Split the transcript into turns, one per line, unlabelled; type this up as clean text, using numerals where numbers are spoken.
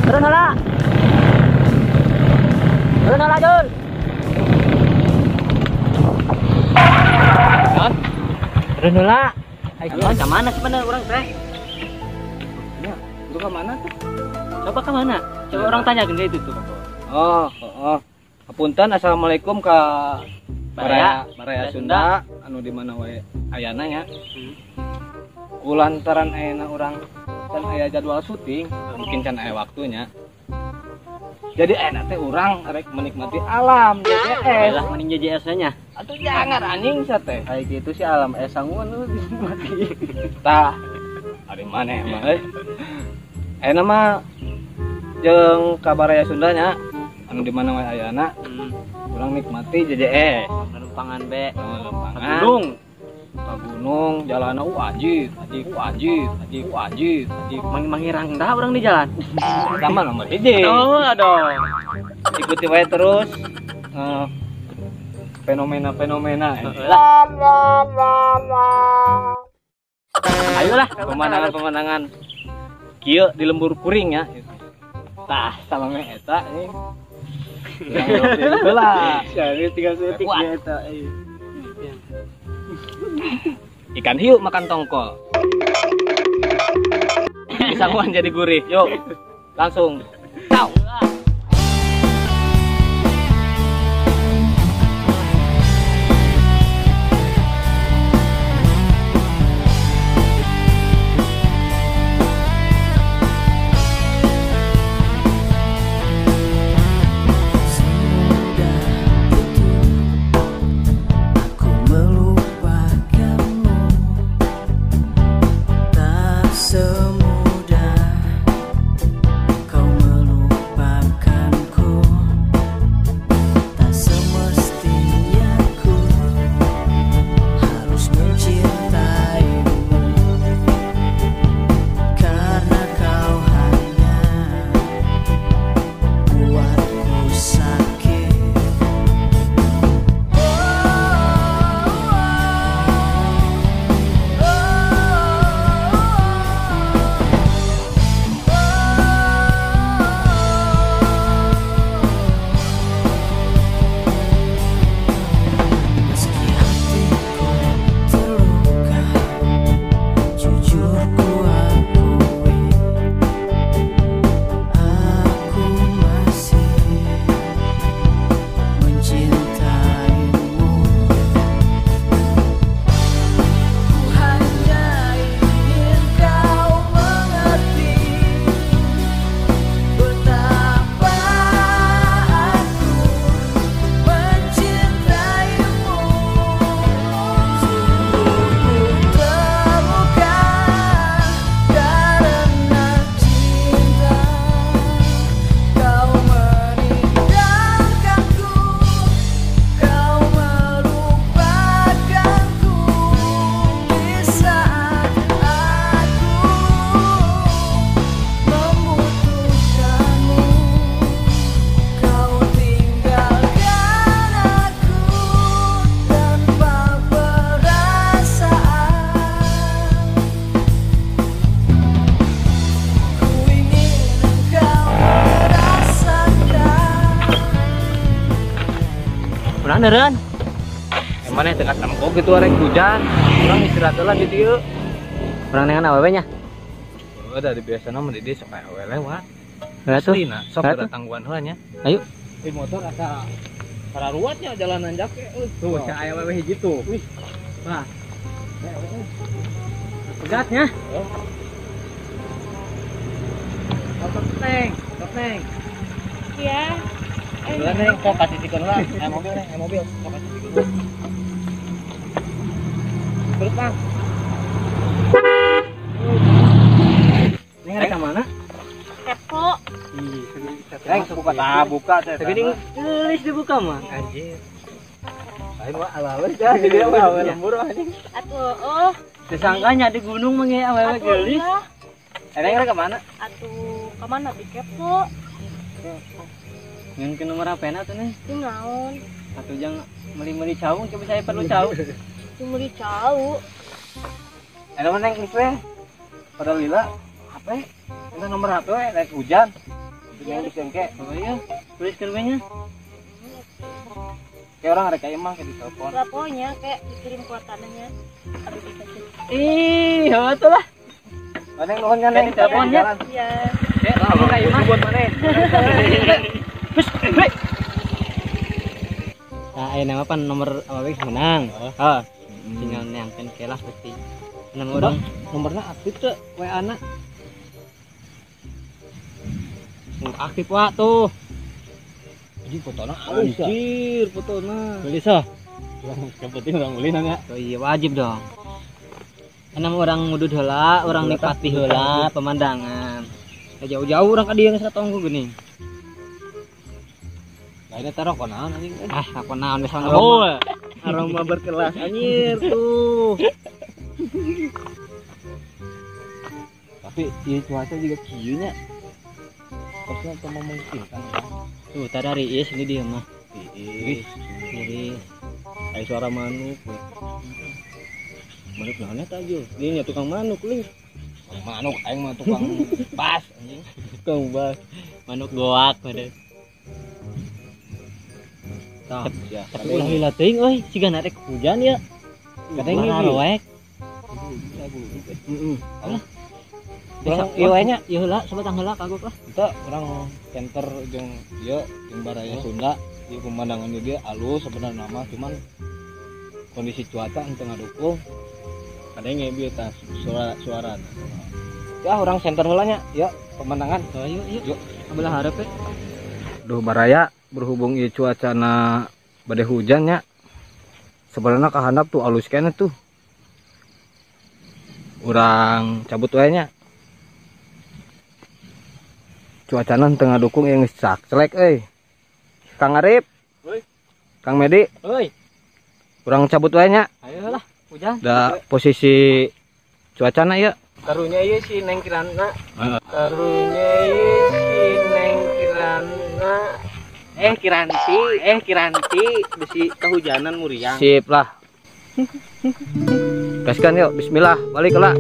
Turun heula. Turun heula, Jul. Turun heula. Ayo, ke mana sih bener urang teh?
Ya, itu ke mana tuh?
Coba ke mana? Coba orang tanya gede itu tuh.
Oh, oh. Hapunten, assalamualaikum ka Baraya Sunda anu di mana wae ayana nya. Kulantaran ayeuna urang can aya jadwal syuting, mungkin can aya waktunya. Jadi ayeuna teh urang rek menikmati alam JJS.
Lah mending JJS nya.
Atuh jangan anjing sia teh.
Kayak gitu sih alam sanguan lu dinikmati.
Tah. Ari maneh mah euy. Ayeuna mah jeung ka Baraya Sunda nya anu di mana wae ayana. Urang nikmati JJS.
Lempangan be.
Lempangan.
Gunung.
Ka gunung jalanna anjir, anjir, anjir, anjir, anjir, anjir.
Mangi-mangi rangda urang di jalan.
Sama nomor hiji.
Aduh, aduh.
Ikuti wae terus fenomena-fenomena.
Ayolah,
pemandangan-pemandangan kieu di lembur kuring ya. Tah, sama me eta anjing. Lah,
jadi tinggal setik ya eta.
Ikan hiu makan tongkol. Disanguan jadi gurih. Yuk, langsung. Tau.
Urang neureun.
Emang tengah tempo gitu arek hujan. Urang istirahat heula di dieu.
Urang neangan awewe nya.
Heuh, da di biasana mah di dieu sok aya awewe lewat.
Heeh tuh.
Aslina sok ada tangguhan heula nya.
Ayo.
Di motor asa pararuatnya jalanan jake euy.
Tuh, sia aya awewe hiji tuh.
Wih. Wah. Pegatnya.
Motor neng, neng.
Iya.
Udah neng, kok kasih tikun lah. Mobil neng, mobil, kok kasih tikun lah. Terus bang. Neng ada ke mana?
Kepo.
Neng, buka, buka.
Segini gelis dibuka mah.
Anjir. Lain mah ala-ala dah, jadi awewe lembur anjing.
Atuh, oh.
Disangkanya di gunung mah awewe gelis.
Neng ada ke mana?
Atuh, ke mana di kepo?
Ngan ke nomor HP na tuh nih?
Itu naon?
Atuh jangan meli-meli cau, coba saya perlu cau.
Meli cau.
Enak neng geus we. Pada lila HP, minta nomor HP we, naik hujan. Neng geus engke.
Oh iya, tuliskeun we nya.
Kayak orang rek aya mah kayak ditelepon.
Lah pokoknya kayak dikirim kuotananya. Abi bisa.
Ih, heuh tuh lah.
Neng nuhun nya Neng
teleponnya.
Iya.
Kayak ka imah
buat maneh.
Hei. Nah, aya nama pan nomor awewe geus menang. Heeh. Tinggal neangkeun ke lah pasti. Nama urang
nomorna aktif teu WA-na.
Aktif wa tuh.
Anjir fotona alus. Anjir fotona.
Beli soh.
Yang penting urang beli nanya.
Oh iya wajib dong. Karena orang ngudud heula, orang nikmati heula pemandangan. Ya jauh-jauh orang ka dieu geus katonggo geuning.
Lainnya taruh konaon anjing.
Ah, konaon geus aroma.
Aroma berkelas anjir tuh.
Tapi ieu cuaca juga kieu nya. Terusnya teu memungkinkan.
Tuh, tadi hari is ini dia mah.
Iis.
Iis.
Aya suara manuk. Manuk naon eta Jul? Dia nya tukang manuk lih. Tukang manuk aing mah tukang bas anjing. Tukang bas.
Manuk goak pada.
Tah, ya.
Tapi ulah lila teuing euy, siga narek hujan ya.
Kadang
roek.
Heeh.
Urang ieu we nya, ieu heula sabatang heula kagok lah.
Kita urang center jeung ieu jeung baraya Sunda, ieu pemandangan dia alus sebenarnya mah cuman kondisi cuaca henteu ngadukung. Kadang ngebi eta suara. Ya urang center heula nya, ya pemandangan.
Ayo yuk. Kabelah hareup we.
Duh baraya berhubung ieu cuacana bade hujan nya. Sebenarnya kahandap tuh alus keneh tuh. Urang cabut wae nya. Cuacana teu ngadukung yang geus celek euy. Kang Arif.
Euy.
Kang Medi.
Euy.
Urang cabut wae nya.
Ayo lah, hujan.
Da posisi cuacana ieu.
Karunya ieu si Neng Kirana. Karunya ieu si Neng Kirana. Kiranti besi kehujanan muriang.
Sip lah. Gaskan yuk, bismillah, balik lah.